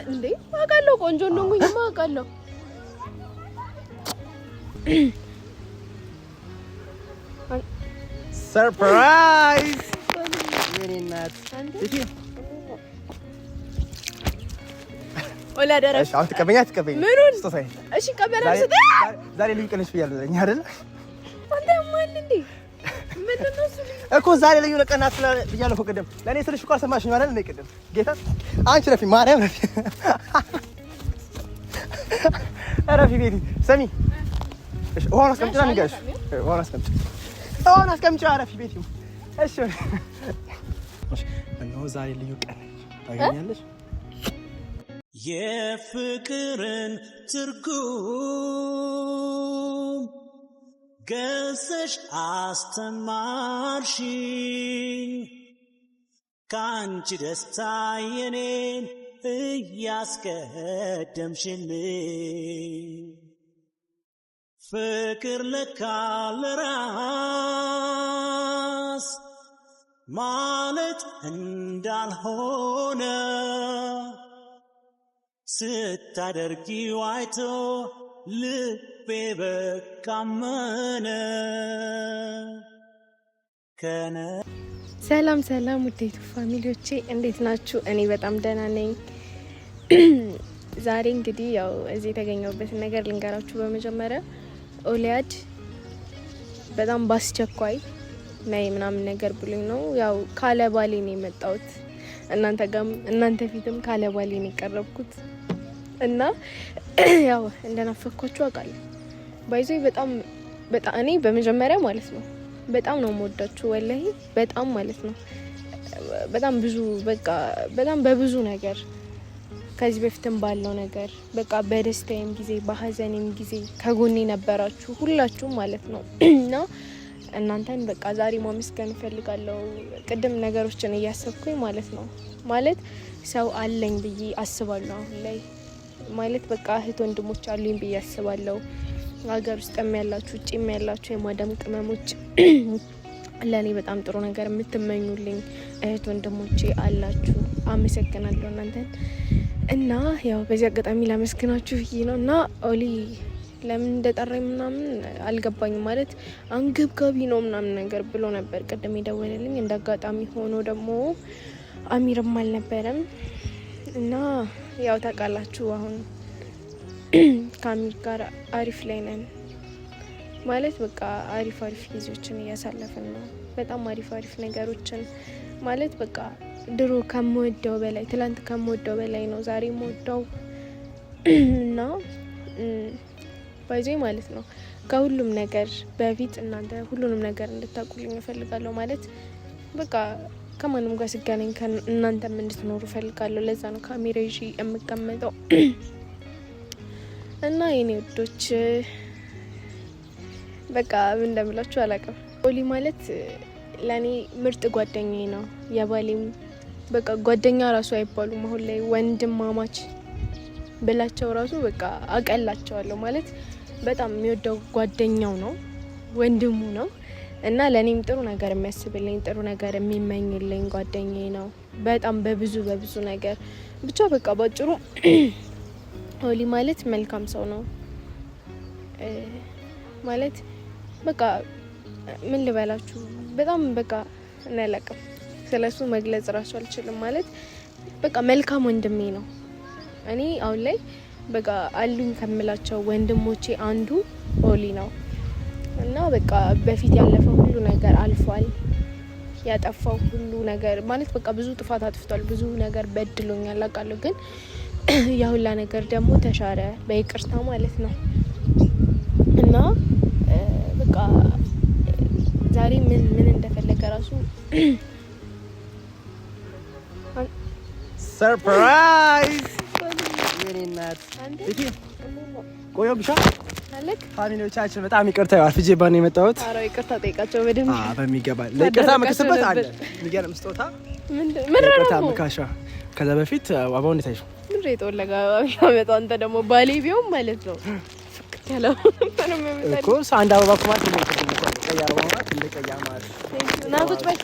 እንዴ አውቃለሁ፣ ቆንጆ እንደሆንኩኝማ አውቃለሁ። Surprise የኔ እናት። አሁን ትቀበኛ ትቀበኝ። ምኑን? እሺ እቀበላለሁ። ዛሬ ልዩ ቀንሽ ብያለሁ አይደል? አንተ ማን እንዴ? ምንድን ነው እሱ እኮ ዛሬ ልዩ ቀን ናት ብያለሁ እኮ ቅድም። ለእኔ ስልሽ እኮ አልሰማሽኝም አይደል? እኔ ቅድም ጌታ አንቺ ረፊ፣ ማርያም ረፊ፣ ረፊ ቤቲ ሰሚ፣ እሺ ውሃውን አስቀምጪና ንገሪሽ። ውሃውን አስቀምጪ፣ ውሃውን አስቀምጪ። ረፊ ቤቲ። እሺ እሺ፣ እነሆ ዛሬ ልዩ ቀን ታገኛለሽ። የፍቅርን ትርጉም ገሰሽ አስተማርሽኝ፣ ከአንቺ ደስታ የኔን እያስቀደምሽልኝ፣ ፍቅር ለካ ለራስ ማለት እንዳልሆነ ስታደርጊው አይቶ ልቤ በቃ አመነ። ከነ ሰላም ሰላም፣ ውዴቱ family ዎቼ እንዴት ናችሁ? እኔ በጣም ደህና ነኝ። ዛሬ እንግዲህ ያው እዚህ የተገኘሁበትን ነገር ልንገራችሁ። በመጀመሪያ ኦሊያድ በጣም ባስቸኳይ ነይ ምናምን ነገር ብሎኝ ነው ያው ካለ ባሌ ነው የመጣሁት። እናንተ ጋም እናንተ ፊትም ካለ ባሌ ነው የቀረብኩት እና ያው እንደናፈኳችሁ አውቃለሁ። By the way በጣም በጣም እኔ በመጀመሪያ ማለት ነው በጣም ነው የምወዳችሁ፣ ወላሂ በጣም ማለት ነው በጣም ብዙ በቃ በጣም በብዙ ነገር ከዚህ በፊትም ባለው ነገር በቃ በደስታዬም ጊዜ በሀዘኔም ጊዜ ከጎኔ ነበራችሁ ሁላችሁም ማለት ነው እና እናንተን በቃ ዛሬ ማመስገን እፈልጋለሁ። ቅድም ነገሮችን እያሰብኩኝ ማለት ነው ማለት ሰው አለኝ ብዬ አስባለሁ አሁን ላይ ማለት በቃ እህት ወንድሞች አሉኝ ብዬ አስባለሁ። ሀገር ውስጥም ያላችሁ ውጭም ያላችሁ የማዳም ቅመሞች ለእኔ በጣም ጥሩ ነገር የምትመኙልኝ እህት ወንድሞቼ አላችሁ። አመሰግናለሁ እናንተን እና ያው በዚህ አጋጣሚ ላመስግናችሁ ብዬ ነው እና ኦሊ ለምን እንደጠራኝ ምናምን አልገባኝም። ማለት አንገብጋቢ ነው ምናምን ነገር ብሎ ነበር ቅድም የደወለልኝ። እንደ አጋጣሚ ሆኖ ደግሞ አሚርም አልነበረም እና ያው ታውቃላችሁ አሁን ከአሚር ጋር አሪፍ ላይ ነን ማለት በቃ አሪፍ አሪፍ ጊዜዎችን እያሳለፍን ነው። በጣም አሪፍ አሪፍ ነገሮችን ማለት በቃ ድሮ ከምወደው በላይ ትላንት ከምወደው በላይ ነው ዛሬ የምወደው እና by the way ማለት ነው ከሁሉም ነገር በፊት እናንተ ሁሉንም ነገር እንድታውቁልኝ እፈልጋለሁ። ማለት በቃ ከማንም ጋር ስገናኝ እናንተም እንድትኖሩ እፈልጋለሁ። ለዛ ነው ካሜራ ይዤ የምቀመጠው እና የኔ ውዶች በቃ ምን እንደምላችሁ አላውቅም። ኦሊ ማለት ለእኔ ምርጥ ጓደኛዬ ነው። የባሌም በቃ ጓደኛ ራሱ አይባሉም አሁን ላይ ወንድማማች ብላቸው ራሱ በቃ አቀላቸዋለሁ። ማለት በጣም የሚወደው ጓደኛው ነው፣ ወንድሙ ነው እና ለእኔም ጥሩ ነገር የሚያስብልኝ ጥሩ ነገር የሚመኝልኝ ጓደኛዬ ነው። በጣም በብዙ በብዙ ነገር ብቻ በቃ ባጭሩ ኦሊ ማለት መልካም ሰው ነው። ማለት በቃ ምን ልበላችሁ በጣም በቃ እናያለቅም ስለሱ መግለጽ ራሱ አልችልም። ማለት በቃ መልካም ወንድሜ ነው። እኔ አሁን ላይ በቃ አሉኝ ከምላቸው ወንድሞቼ አንዱ ኦሊ ነው እና በቃ በፊት ያለፈው ሁሉ ነገር አልፏል። ያጠፋው ሁሉ ነገር ማለት በቃ ብዙ ጥፋት አጥፍቷል፣ ብዙ ነገር በድሎኛል አውቃለሁ። ግን ያ ሁላ ነገር ደግሞ ተሻረ በይቅርታ ማለት ነው እና በቃ ዛሬ ምን ምን እንደፈለገ ራሱ Surprise የኔ እናት ቆየሁብሻ። Family ዎቻችን በጣም ይቅርታ አርፍጄባት ነው የመጣሁት። ኧረ ይቅርታ ጠይቃቸው በደንብ በሚገባ ለይቅርታ መክስበት አለ የሚገርም ስጦታ ይቅርታ መካሻ። ከዛ በፊት አበባው እንዴት አየሽው? ምንድን የተወለገ አበባ አንተ ደግሞ ባሌ ቢሆን ማለት ነው ፍክት ያለው እኮ አንድ አበባ እኮ ማለት ትልቅ ቀይ አበባ ማለት ትልቅ ቀይ ማለት ና ቁጭ በል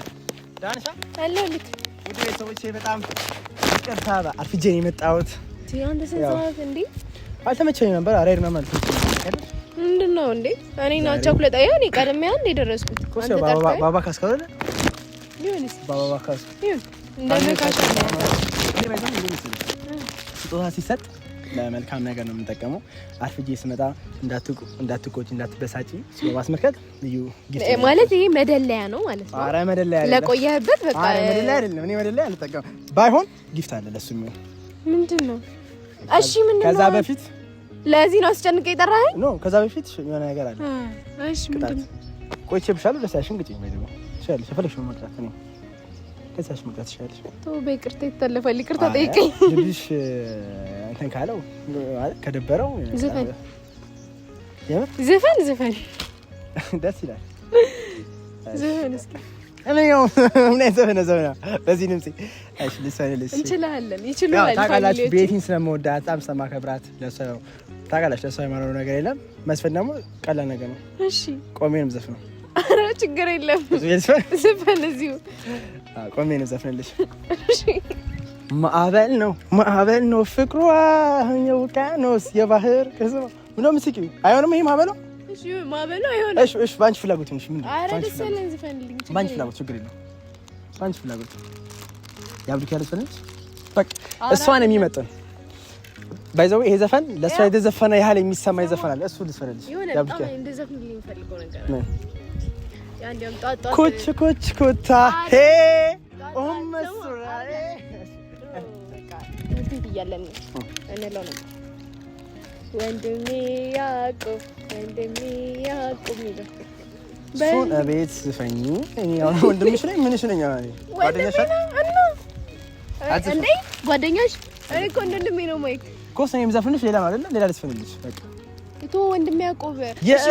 ደህና ነሽ? አለሁልህ። ውድ ቤተሰቦቼ በጣም ይቅርታ አርፍጄ ነው የመጣሁት። አንተ ስንት ሰዓት እንዴ? አልተመቸኝም ነበር። አሬድ ነው ማለት ነው። ምንድን ነው እንዴ? እኔ እና ቸኩለት አይ እኔ ቀድሜ አንዴ የደረስኩት አንተ ጠርተኸኝ ባባ ካስከው አይደለ? ይሁንስ ባባ ካስከው ይሁን እንደመካሻ ስጦታ ሲሰጥ ለመልካም ነገር ነው የምንጠቀመው። አርፍጄ ስመጣ እንዳትቆጪ እንዳትበሳጪ በማስመልከት ልዩ gift ማለት ይሄ መደለያ ነው ማለት ነው። ኧረ መደለያ አይደለም፣ ለቆየህበት በቃ ኧረ መደለያ አይደለም። እኔ መደለያ አልጠቀምም። ባይሆን gift አለ ለሱ የሚሆን ምንድን ነው? እሺ ምንድን ነው? ከዛ በፊት ለዚህ ነው አስጨንቀህ የጠራኸኝ? No ከዛ በፊት የሆነ ነገር አለ። እሺ ምንድን ነው? ቆይቼብሻለሁ። ደስ ያልሽን ግጪኝ። ወይ ደግሞ ትችያለሽ፣ የፈለግሽውን መቅጣት እኔ ደስ ያልሽን መቅጣት ትችያለሽ። ተው በይቅርታ ይታለፋል። ይቅርታ ጠይቀኝ። ልብሽ እንትን ካለው ከደበረው ዝፈን፣ የምር ዝፈን፣ ዝፈን ደስ ይላል። ዝፈን እስኪ እኔ ያው ምን አይነት ዘፈን ዘፈን በዚህ ድምጼ። እሺ ልስፈንልሽ። እንችላለን፣ ይችላል። ታውቃላችሁ ቤቲን ስለምወዳት በጣም ስለማከብራት ለእሷ ታውቃላችሁ፣ ለእሷ የማልሆነው ነገር የለም። መስፈን ደግሞ ቀላል ነገር ነው። እሺ ቆሜ ነው የምዘፍነው። ኧረ ችግር የለም ዝፈን፣ እዚሁ ቆሜ ነው የምዘፍንልሽ። እሺ ማዕበል ነው ማዕበል ነው ፍቅሯ የውቅያኖስ የባህር ከስማ ምነው የምትስቂው? አይሆንም። ይሄ ማዕበል ነው። እሺ ማዕበል ነው አይሆንም። እሺ እሺ፣ በአንቺ ፍላጎት ይሁን። እሺ ምንድን ነው? ኧረ ደስ ያለን ዝፈንልኝ። በአንቺ ፍላጎት ችግር የለውም። በአንቺ ፍላጎት የአብዱኪያ ልዝፈንልሽ። በቃ እሷን የሚመጥን by the way ይሄ ዘፈን ለእሷ የተዘፈነ ያህል የሚሰማ ይዘፈናል። እሱ ልዝፈንልሽ። የሆነ በጣም እንደዘፍንልኝ የምፈልገው ነገር አለ። ኩች ኩች ኩታ ሄ ኡመስራ ቤት እያለን እንለው ነበር። ወንድሜ ያዕቆብ ወንድሜ ያዕቆብ የሚለው እሱን እቤት ዝፈኝ። እኔ አሁን ወንድምሽ ነኝ ምንሽ ነኝ? አሁን ጓደኛሽ እንዴ? ጓደኛሽ? እኔ እኮ ወንድሜ ነው ማይክ እኮ እኔ የምዘፍንልሽ ሌላ ነው አይደለ? ሌላ ልዝፈንልሽ በቃ እቶ ወንድሜ ያዕቆብ የቱ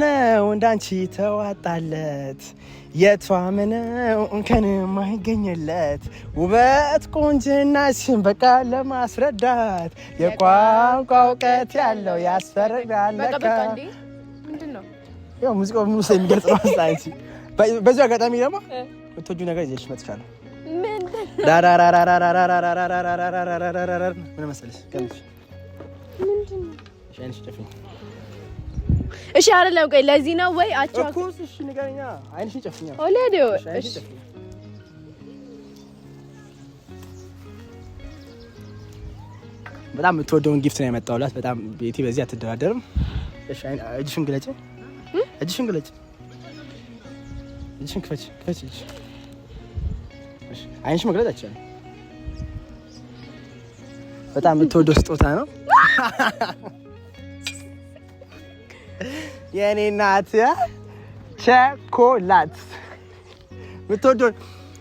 ነው እንዳንቺ ተዋጣለት የቷ ምነው እንከን የማይገኝለት ውበት ቁንጅናሽን በቃ ለማስረዳት የቋንቋ እውቀት ያለው ያስፈርዳል። ያው ሙዚቃው ሙሉ ስለሚገልጽ ነው። አንቺ በዚሁ አጋጣሚ ደግሞ የምትወጂው ነገር ይዤልሽ መጥቻለሁ። ምን መሰለሽ? እሺ አይደለም፣ ቆይ ለዚህ ነው ወይ አቻ እኮ እሺ፣ ንገረኛ። አይንሽን ጨፍኛ። እሺ፣ በጣም የምትወደውን gift ነው ያመጣሁላት። በጣም ቤቲ በዚህ አትደራደርም። እሺ፣ እጅሽን ግለጭ፣ እጅሽን ግለጭ፣ እጅሽን ክፈች፣ ክፈች። እጅ እሺ፣ አይንሽን መግለጥ አይቻልም። በጣም የምትወደው ስጦታ ነው። የኔ እናት ቸኮላት የምትወደውን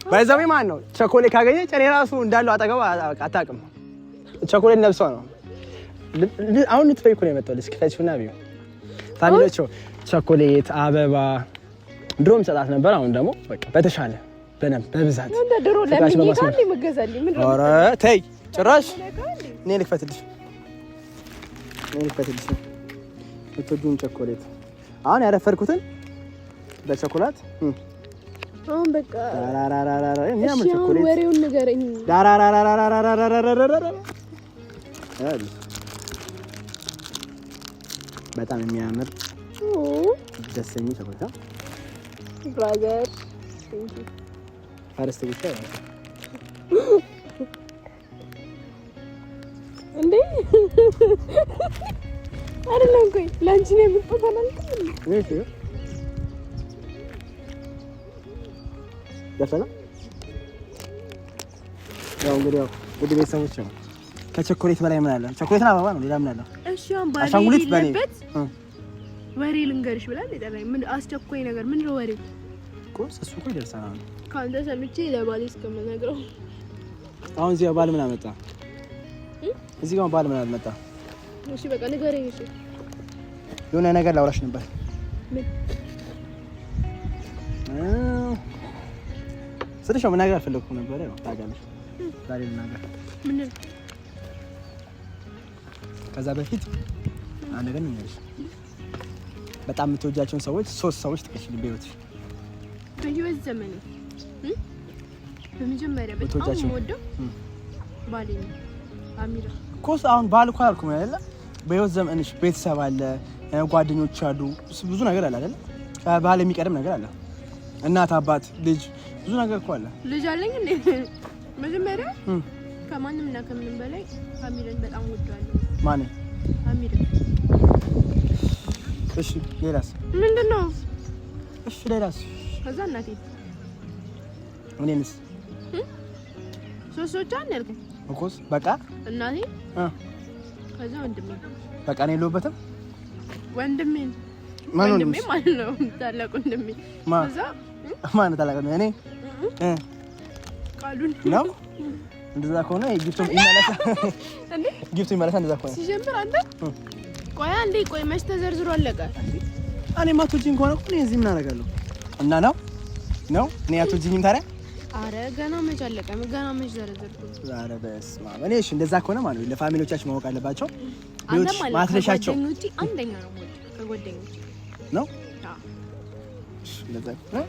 by the way ማን ነው ቸኮሌት ካገኘች እኔ ራሱ እንዳለው አጠገቡ አታውቅም። ቸኮሌት ነብሷ ነው። አሁን ልትበይ እኮ ነው የመጣው። እስኪ ክፈቺውና ቢዩ family ዎቹ ቸኮሌት፣ አበባ ድሮም ሰጣት ነበር። አሁን ደግሞ በቃ በተሻለ በደንብ በብዛት ኧረ ተይ ጭራሽ እኔ ልክፈትልሽ፣ እኔ ልክፈትልሽ የምትወጂውን ቸኮሌት አሁን ያረፈድኩትን በቸኮላት አሁን በቃ የሚያምር ቸኮሌት ወሬውን ንገረኝ። በጣም የሚያምር ደስ የሚል ቸኮሌት brother first ብቻ እንዴ አይደለም። ቆይ ለአንቺ ነው የምትጠፋ አላልክም? እሺ ደርሰናል። ያው እንግዲህ ያው ውድ ቤተሰቦች ነው ከቸኮሌት በላይ ምን አለ? ቸኮሌትና አበባ ነው። ሌላ ምን አለ? እሺ አሁን ባሌ አሻንጉሊት በኔ ወሬ ልንገርሽ ብላ የጠራኝ ምን አስቸኳይ ነገር ምንድን ነው ወሬው? ቁርስ እሱ እኮ ይደርሰናል። ከአንተ ሰምቼ ለባሌ እስከምነግረው አሁን እዚህ ባል ምን አመጣ? እዚህ ጋር ባል ምን አመጣ? እሺ በቃ ንገረኝ። እሺ የሆነ ነገር ላውራሽ ነበር። ምን ስልሽ ነው መናገር አልፈለኩም ነበር። ያው ታውቂያለሽ፣ ዛሬ ልናገር። ምን? ከዛ በፊት አንድ ነገር ልንገርሽ። በጣም የምትወጃቸውን ሰዎች ሶስት ሰዎች ጥቀሽልኝ በህይወትሽ። በህይወት ዘመኔ በመጀመሪያ በጣም የምወደው ባሌ ነው። አሚራ ኮስ አሁን ባል እኮ አልኩም አይደለ? በህይወት ዘመንሽ ቤተሰብ አለ፣ ጓደኞች አሉ፣ ብዙ ነገር አለ አይደለ? ከባል የሚቀድም ነገር አለ። እናት፣ አባት፣ ልጅ፣ ብዙ ነገር እኮ አለ። ልጅ አለኝ እንዴ? መጀመሪያ ከማንም እና ከምንም በላይ አሚራን በጣም ወደዋለሁ። ማንን? አሚራን። እሺ፣ ሌላስ ምንድን ነው? እሺ፣ ሌላስ? ከዛ እናቴ። እኔንስ? ሶስት ሰዎች አንድ ያልከኝ እኮስ በቃ እናቴ፣ ከዛ ወንድሜ። በቃ እኔ የለሁበትም። ወንድሜ ወንድሜ ማለት ነው፣ ታላቅ ወንድሜ። ከዛ ማን ታላቅ ነው? እኔ ቃሉን ነው። እንደዛ ከሆነ gift ኡም ይመለሳል እንዴ? gift ኡ ይመለሳል። እንደዛ ከሆነ ሲጀምር አንተ ቆይ አንዴ ቆይ፣ መች ተዘርዝሮ አለቀ? እኔ ማትወጂኝ ከሆነ እኮ እኔ እዚህ ምን አደርጋለሁ? እና ነው ነው እኔ አትወጂኝም ታዲያ? አረ ገና መች አለቀ? ገና መች ዘረዘርኩት? ኧረ በስመ አብ። እኔ እሺ፣ እንደዛ ከሆነ ማለት ነው ለ family ዎቻችን ማወቅ አለባቸው። ማትረሻቸው ከጓደኞቼ አንደኛ ነው የምወደው፣ ከጓደኞቼ ነው። አዎ እሺ፣ እንደዛ ከሆነ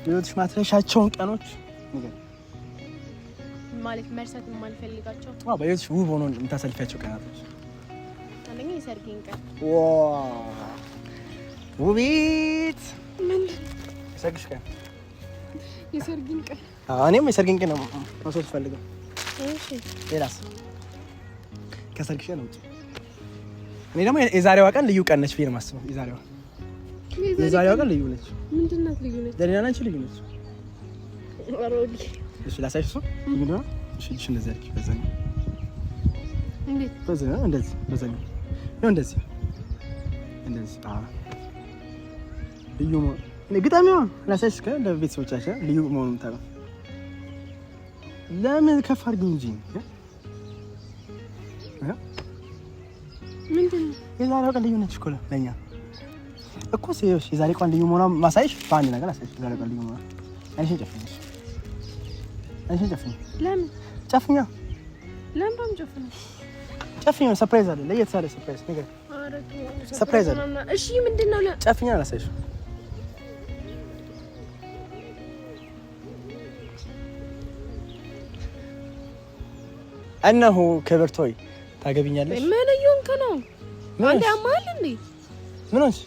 ሌሎች ማትረሻቸውን ቀኖች ንገሪኝ። ማለት መርሳት የማልፈልጋቸው አዎ፣ በህይወትሽ ውብ ሆኖ የምታሳልፊያቸው ቀናቶች። አንደኛ የሰርጌን ቀን። wow ውቢት፣ የሰርግሽ ቀን። የሰርጌን ቀን። አዎ፣ እኔም የሰርጌን ቀን ነው መውሰድ ፈልገው። እሺ፣ ሌላስ? ከሰርግሽ ቀን ውጪ። እኔ ደግሞ የዛሬዋ ቀን ልዩ ቀን ነች ብዬ ነው የማስበው። የዛሬዋ ቀን ልዩ ነች። ምንድን ናት ልዩ ነች? ለእኔና ለአንቺ ልዩ ነች። እሺ ላሳይሽ። እሱ ምንድን ነው? እሺ እሺ፣ እንደዚህ አድርጊ። በዛኛው እንዴት? በዛኛው እንደዚህ፣ በዛኛው ነው እንደዚህ፣ እንደዚህ። አዎ ልዩ መሆን እኔ ግጣሚዋ ላሳይሽ ለቤተሰቦቻችን ልዩ መሆኑን የምታውቀው ለምን ከፍ አድርጊው እንጂ ምንድን ነው? የዛሬዋ ቀን ልዩ ነች እኮ ለእኛ እኮ። የዛሬ ቀን ልዩ መሆኗን ማሳይሽ በአንድ ነገር አሳይሽ። የዛሬ ቀን ልዩ መሆኗ አይንሽን ጨፍኝ። አይንሽን ጨፍኝ። ለምን ጨፍኛ? ለምን በምን ጨፍኝ? surprise አለ፣ ለየት ያለ surprise ነገር surprise አለ። እሺ ምንድን ነው? ጨፍኛ አላሳይሽ። እነሆ ክብርት ሆይ ታገቢኛለሽ? ምን እየሆንክ ነው አንተ? ያማል እንዴ? ምን ሆንሽ?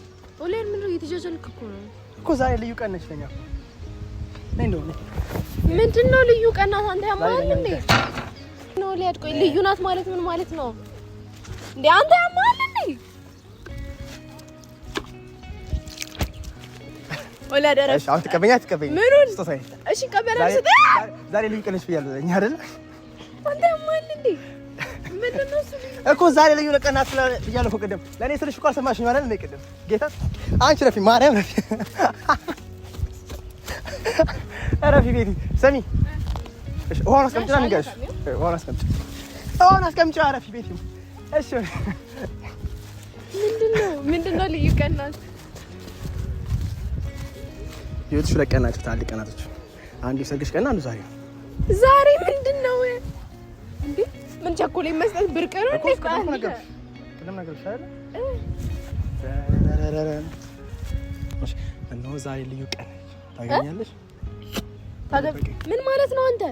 ኦሌን ምን ነው እየተጃጃልክ እኮ ነው እኮ። ዛሬ ልዩ ቀን ነች ለኛ። ነይ እንደው ነይ። ምንድን ነው ልዩ ቀን ናት? አንተ ያማል እንዴ? ነው ሊያድ ቆይ፣ ልዩ ናት ማለት ምን ማለት ነው እንዴ? አንተ ያማል እንዴ? ኦላ ደረስ። እሺ አሁን ትቀበኛ ትቀበኛ? ምኑን? ስጦታዬን። እሺ ቀበላ። ዛሬ ልዩ ቀን ነች ብያለሁ እኛ አይደል? አንተ ያማል እንዴ? ምንድን ነው እሱ? እኮ ዛሬ ልዩ ቀን ናት ብያለሁ እኮ ቅድም። ለእኔ ስልሽ እኮ አልሰማሽኝም አይደል? እንደ ቅድም ጌታ አንቺ ረፊ፣ ማርያም ረፊ፣ ረፊ ቤቲ ስሚ። እሺ ውሃውን አስቀምጪና ንገሪሽ። ውሃውን አስቀምጪ፣ ውሃውን አስቀምጪ። ረፊ ቤቲ። እሺ ምንድን ነው ልዩ ቀን ናት? ህይወትሽ ሁለት ቀን ናቸው፣ ትላልቅ ቀናቶች። አንዱ የሰርግሽ ቀን፣ አንዱ ዛሬ ነው። ዛሬ ምንድን ነው እንዴ? ምን ቸኮሌት መስጠት ብርቅ ነው እንዴ? ቅድም ነገርኩሽ አይደል? እነሆ ዛሬ ልዩ ቀን ታገኛለሽ። ምን ማለት ነው አንተ?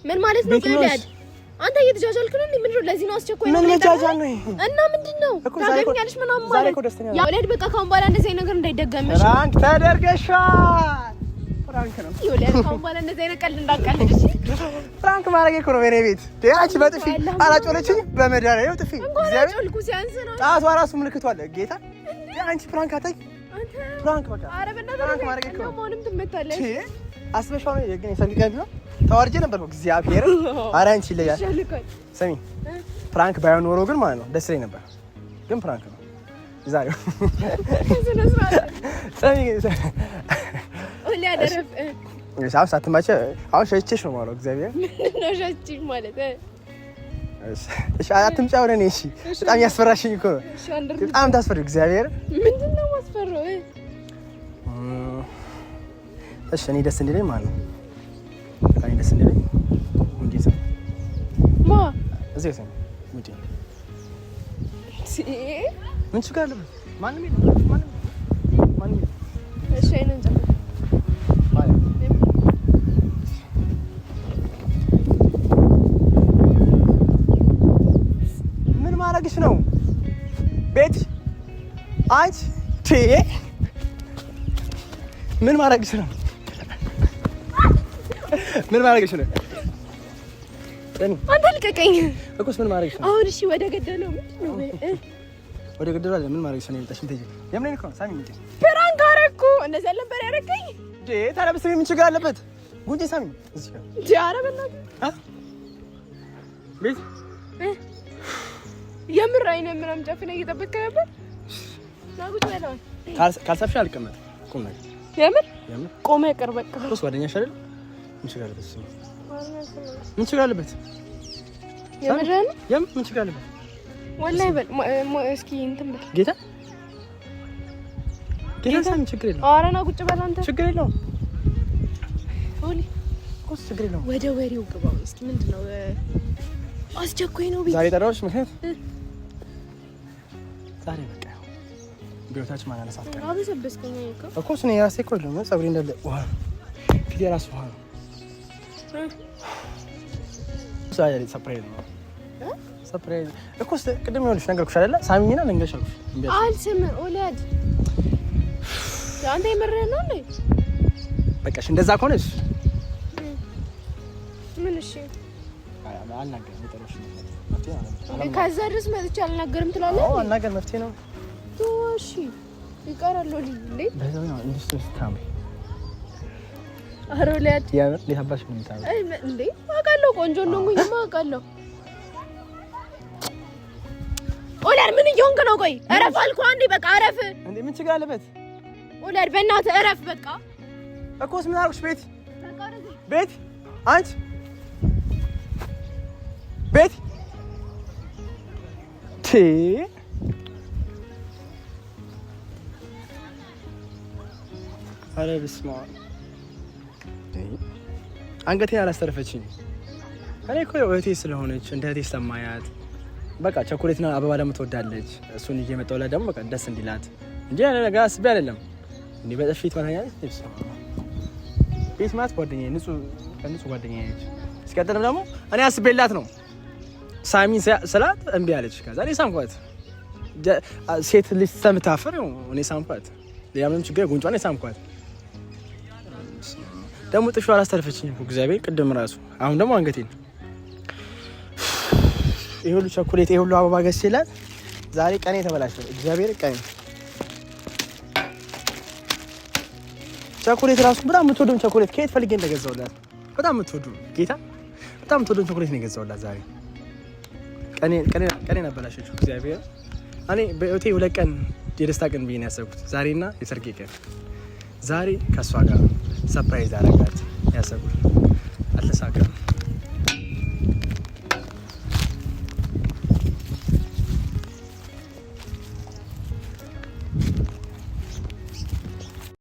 ምን ማለት ነው? ቆይ አንተ እየተጃጃልክ ነው እንዴ? ምንድን ነው? ለዚህ ነው አስቸኳይ ምን መጃጃል ነው? እና ምንድን ነው ታገቢኛለሽ ምናምን ማለት? ያው ኦሊያድ በቃ ካሁን በኋላ እንደዚህ አይነት ነገር እንዳይደገምሽ። prank ተደርገሻል። prank ነው። ኦሊያድ ካሁን በኋላ እንደዚህ አይነት ቀልድ እንዳትቀልድ እሺ። prank ማድረግ እኮ ነው በእኔ ቤት። አንቺ በጥፊ አላጮለችኝ፣ በመድኃኒዓለም ጥፊ። እግዚአብሔር ሲያንስ ነው። ጣቷ ራሱ ምልክቱ አለ። ጌታ አንቺ prank አታይ። prank በቃ prank ማድረግ እኮ ነው። አሁንም ትመታለሽ። አስበሽው ነው ግን የሰርግ ቀን ቢሆን ተዋርጄ ነበር እኮ እግዚአብሔር። ኧረ አንቺ ይለያል። ስሚ prank ባይሆን ኖሮ ግን ማለት ነው ደስ ይለኝ ነበር፣ ግን prank ነው ዛሬው። ስሚ አሁን ሳትማቸ አሁን ሸሽቼሽ ነው ማለት እግዚአብሔር። ምንድን ነው ሸሽቼሽ ማለት? እሺ አትምጫ ወደ እኔ። እሺ በጣም ያስፈራሽኝ እኮ ነው። በጣም ታስፈሪ እግዚአብሔር። ምንድን ነው ማስፈራው? እሺ እኔ ደስ እንዲለኝ ማለት ነው በጣም ደስ እንዲለኝ ጉንጬ ስም ማ እዚህ ስም ጉንጬ ምን ችግር አለበት? ማንም የለም ማንም ማንም የለም። እሺ አይነን ጨምር ማለት ማድረግሽ ነው? ቤት አንቺ ምን ማድረግሽ ነው? ምን ማድረግሽ ነው? አንተ ልቀቀኝ እኮስ ምን ማድረግሽ ነው? አሁን እሺ፣ ወደ ገደለው ምንድን ነው? ወደ ገደለው አይደለም። ምን ማድረግሽ ነው? የመጣሽ የምሬን እኮ ነው። ሳሚ እንዴ prank አደረኩ። እንደዚህ አልነበር ያደረገኝ። እንዴ ታዲያ ብትስሚ ምን ችግር አለበት? ጉንጬ ሳሚ እዚህ ጋር እንዴ! ኧረ በእናትህ ቤት የምር አይነ ምናምን ጨፍነህ እየጠበቅህ ነበር። ና ቁጭ በል አሁን። ካልሳብሽ አልቀመጥም። ቁም ነገር የምር የምር ቆመህ ቅር በቃ። እኮስ ጓደኛሽ አይደል? ምን ችግር አለበት? ምን ችግር አለበት? የምርህን ነው? የምር ምን ችግር አለበት? ወላሂ በል እስኪ እንትን በል ጌታ ጌታ ሳሚ ችግር የለውም። ኧረ ና ቁጭ በል አንተ። ችግር የለውም ኦሊ እኮስ ችግር የለውም። ወደ ወሬው ግባ እስኪ። ምንድን ነው አስቸኳይ ነው ቤት ዛሬ የጠራሁሽ ምክንያት ዛሬ በቃ ቢሮታችን ማናነሳት ቀን አበሰበስከኝ እኮ እኮ እኔ የራሴ እኮ የለውም። ፀጉሬ እንዳለ ውሃ ነው፣ ፊቴ የራሱ ውሃ ነው። surprise ነው surprise እኮ ቅድም ይኸውልሽ ነገርኩሽ አይደለ? ሳሚኝና ልንገርሽ አልኩሽ። አልስምም ኦሊያድ፣ አንተ የምርህን ነው እንዴ? በቃ እሺ፣ እንደዛ ከሆነሽ ምን? እሺ አልናገርም። የጠራሁሽ ከዛ ድረስ መጥቼ አልናገርም ትላለህ? አዎ አልናገር መፍትሄ ነው። እሺ ይቀራል። ኦሊ እንዴ ኧረ ኦሊያድ የምር እንዴት አባሽ ነው የምታምሪው? እንዴ አውቃለሁ፣ ቆንጆ እንደሆንኩኝማ አውቃለሁ። ኦሊያድ ምን እየሆንክ ነው? ቆይ እረፍ አልኩህ አንዴ፣ በቃ እረፍ። እንዴ ምን ችግር አለበት? ኦሊያድ በእናትህ እረፍ በቃ። እኮስ ምን አልኩሽ? ቤት ቤት አንቺ ቤት ኧረ በስመ አብ አንገቴን አላስተረፈችኝ። እኔ እኮ እህቴ ስለሆነች እንደ እህቴ ስለማያት በቃ ቸኮሌትና አበባ ደግሞ ትወዳለች። እሱን ይዤ መጣሁላት ደግሞ በቃ ደስ እንዲላት እንጂ ያለ ነገር አስቤ አይደለም። እንዲህ በጥፊ ትመታኛለች። ቤት ማለት ጓደኛዬ፣ ንጹህ ጓደኛዬ ነች። ሲቀጥልም ደግሞ እኔ አስቤላት ነው። ሳሚን ስላት እምቢ አለች። ከዛ እኔ ሳምኳት። ሴት ልጅ ስለምታፍር እኔ ሳምኳት። ሌላ ምንም ችግር ጉንጯን ሳምኳት። ደግሞ ጥፊው አላስተረፈችኝም እኮ እግዚአብሔር፣ ቅድም ራሱ አሁን ደግሞ አንገቴን ይሄ ሁሉ ቸኮሌት ይሄ ሁሉ አበባ ገዝቼላት ዛሬ ቀኔ ተበላሸ። እግዚአብሔር ቀኔ ቸኮሌት ራሱ በጣም የምትወደውን ቸኮሌት ከየት ፈልጌ እንደገዛሁላት በጣም የምትወደው ጌታ በጣም የምትወደውን ቸኮሌት ነው የገዛሁላት ዛሬ። ቀኔን አበላሸችው እግዚአብሔር። እኔ በህይወቴ ሁለት ቀን የደስታ ቀን ብዬ ነው ያሰብኩት፣ ዛሬና የሰርጌ ቀን። ዛሬ ከእሷ ጋር surprise አደረጋት ያሰብኩት አልተሳካም።